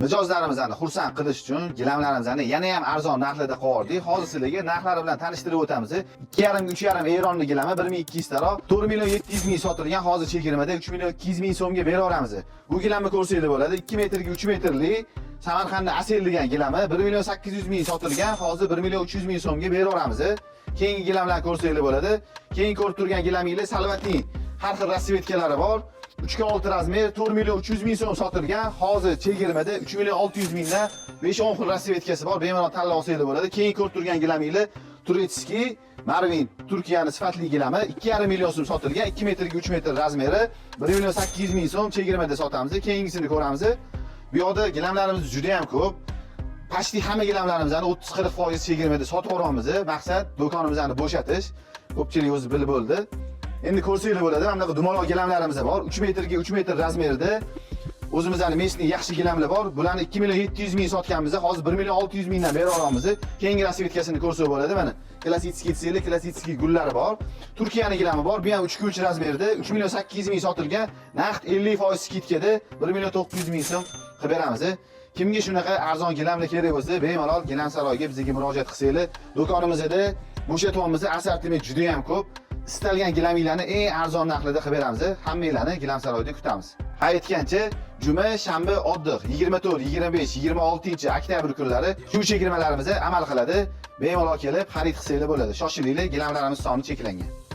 Mijozlarimizni xursand qilish uchun gilamlarimizni yana ham arzon narxlarda qo'ydik. Hozir sizlarga narxlari bilan tanishtirib o'tamiz. 2,5 3,5 Eronni gilami 1200 taroq 4 million 700 ming sotilgan, hozir chegirmada 3 million 200 ming so'mga beraveramiz. Bu gilamni ko'rsanglar bo'ladi. 2 metrga 3 metrli Samarqandda Asel degan gilami 1 million 800 ming sotilgan, hozir 1 million 300 ming so'mga beraveramiz. Keyingi gilamlarni ko'rsanglar bo'ladi. Keyin ko'rib turgan gilaminglar Salvatin har xil расцветка lari bor. 3 ga 6 размер 4 million 300 ming so'm sotilgan. Hozir chegirmada 3 million 600 mingdan 5-10 xil расцветка si bor. Bemalol tanlab olsanglar bo'ladi. Keyin ko'rib turgan gilaminglar Турецкий Marvin Turkiyani sifatli gilami 2,5 million so'm sotilgan. 2 metrga 3 metr размер i 1 million 800 ming so'm chegirmada sotamiz. Keyingisini ko'ramiz. Bu yoqda gilamlarimiz juda ham ko'p. Почти hamma gilamlarimizni 30-40% chegirmada sotib yuboramiz. Maqsad do'konimizni bo'shatish. Ko'pchilik o'zi bilib bo'ldi. Endi ko'rsanglar bo'ladi, mana bunaqa dumaloq gilamlarimiz bor. 3 metrga 3 metr размер da o'zimizni местный yaxshi gilamlar bor. Bularni 2 million 700 ming sotganmiz. Hozir 1 million 600 mingdan bera olamiz. Keyingi расцветка sini ko'rsak bo'ladi mana. Klassik desanglar, klassik gullari bor. Turkiyani gilami bor. Bu ham 3 ga 3 размер da 3 million 800 ming sotilgan. Naqd 50% скидка da 1 million 900 ming so'm qilib beramiz. Kimga shunaqa arzon gilamlar kerak bo'lsa, bemalol Gilam saroyiga bizga murojaat qilsanglar, do'konimizda bo'shatyapmiz, assortiment juda ham ko'p. Istalgan gilaminglarni eng arzon narxlarda qilib beramiz. Hammanglarni Gilam saroyida kutamiz. Ha aytgancha, juma, shanba oddiq 24, 25, 26 oktyabr kunlari shu chegirmalarimiz amal qiladi. Bemalol kelib xarid qilsanglar bo'ladi. Shoshilinglar, gilamlarimiz soni cheklangan.